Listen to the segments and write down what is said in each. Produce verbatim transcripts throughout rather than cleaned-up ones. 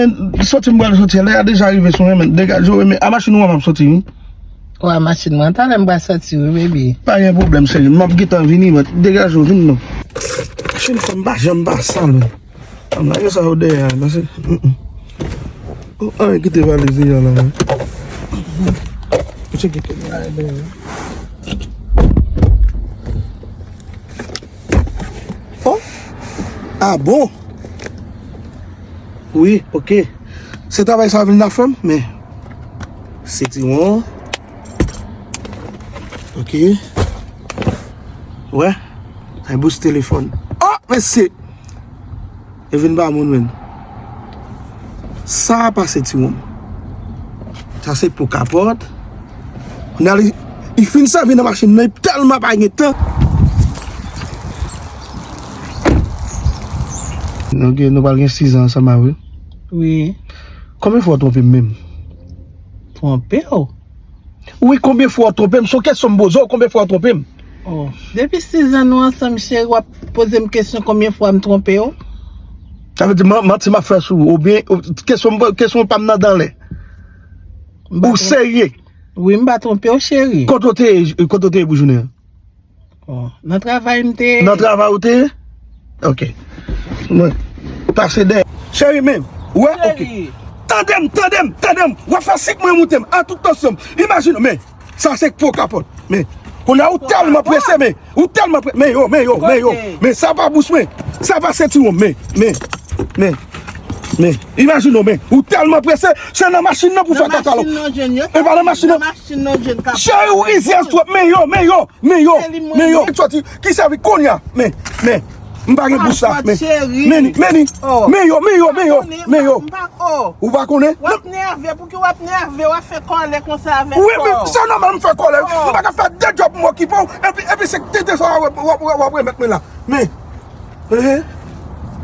Soti m pral soti, lè a deja rive sou mwen, men degaje w, men a machin ou an m ap soti, wi. Ou a machin mwen, talè m pral soti, wi, baby. Pa gen pwoblèm, cheri, m ap gentan vini, men degaje w, vin non. Machin sa m pa janm pa sal, men. Ann lage sa yo dèyè a, paske, mm, mm. Oh, ann kite valiz li an la, wi. Misye kite bagay dèyè. Oh! Ah bon? Wi, ok. Se travay sa vin la fè m, men. Sentiwon. Ok. Wè. Ay bous telefòn. Oh, mesye! E vin pa moun, menm. Sa a pa sentiwon. Sa se po kapòt. Nan li, li fin sèvi nan machin nan, li tèlman pa gen tan. Ok, nou pral gen sizan ansanm avè w. Wi. Konbyen fwa w twonpe m menm? Twonpe w? Wi, konbyen fwa w twonpe m? Se yon kesyon m poze w, konbyen fwa w twonpe m? Oh. Depi sizan nou ansanm, cheri, w ap poze m kesyon konbyen fwa m twonpe w? Sa vle di man-, manti m ap fè sou ou, oubyen, ou, kesyon, kesyon pa m nan dan lè. Ou serye? Wi, m pa twonpe w, cheri. Kote w te ye, kote w te ye pou jounen an? Oh, nan travay m te ye. Nan travay ou te ye? Ok. Mwen pase dèyè. Cheri, men, wè, ok. Tande m, tande m, tande m. W ap fè sik mwen moute m an tout tansyon m. Imajine w, men, sa se po kapòt. Men, kounye a ou tèlman prese, men, ou tèlman pre-, men yo, men yo, men yo. Men sa pa bous mwen. Sa pa sentiwon m, men, men, men, men. Imajine w, men, ou tèlman prese, se nan machin nan pou fè kaka la. E pa nan machin nan. Cheri, ou rizyèz twòp, men yo, men yo. Men yo, men yo, sòti, ki sèvi kounye a, men, men, m pa gen bous sa, men, men ni, men ni, men yo, men yo, men yo, men yo. Ou pa konnen? W ap nève, pouki w ap nève, w ap fè kòlè konsa avèk kò w? Wi, men se nòmal m fè kòlè, m pa ka fè de djòb m okipe w, epi, epi se tenten sa w ap, w ap, w ap remèt mwen la, men, eh,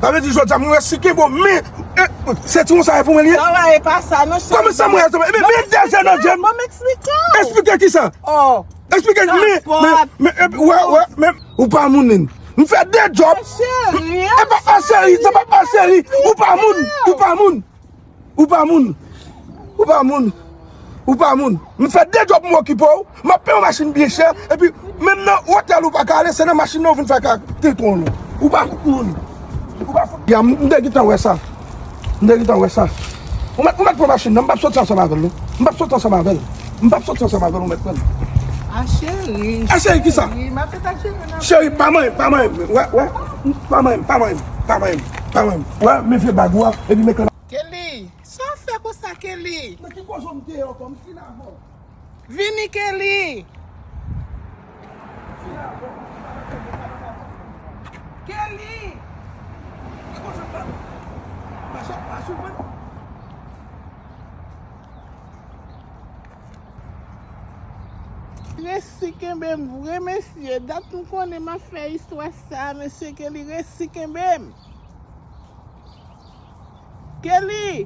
sa vle di jodi a, mwen wè si kenbe w, men, eh, sentiwon sa e pou mwen li ye? Non, e pa sa, non, cheri. Kòman sa mwen wè, men, men de je nan je m. Ban m eksplike w. Eksplike ki sa? Oh. Eksplike, men, men, men, epi, wè, wè, men, ou pa moun, men. M fè de djòb. Cheri, e pa an seri, se pa an seri. Ou pa moun, ou pa moun. Ou pa moun. Ou pa moun. Ou pa moun. M fè de djòb, m okipe w. M ap peye yon machin byen chè. Epi, menm nan otèl ou pa ka ale, se nan machin nan ou vin fè ka tetwon nou. Ou pa fout moun. Ou pa fout. Ya, m, m te gentan wè sa. M te gentan wè sa. Ou mèt, ou mèt pran machin nan, m p ap soti ansanm avè l, non. M p ap soti ansanm avè l. M p ap soti ansanm avè l, ou mèt pran l. A cheri, a cheri, ki sa? Cheri, m ap fè ta cheri nan. Cheri, pa manyen, pa manyen. Wè, wè. Pa manyen, pa manyen, pa manyen, pa manyen. Wè, men vye bag ou a, epi men kòlè. Kelly, sa w fè konsa, Kelly? Men ki koze w m te ye ankò, m fin avè w. Vini, Kelly! Kelly! Resi kenbe m vre, mesye. Dat m konnen m ap fè istwa sa, mesye Kelly, resi kenbe m. Kelly!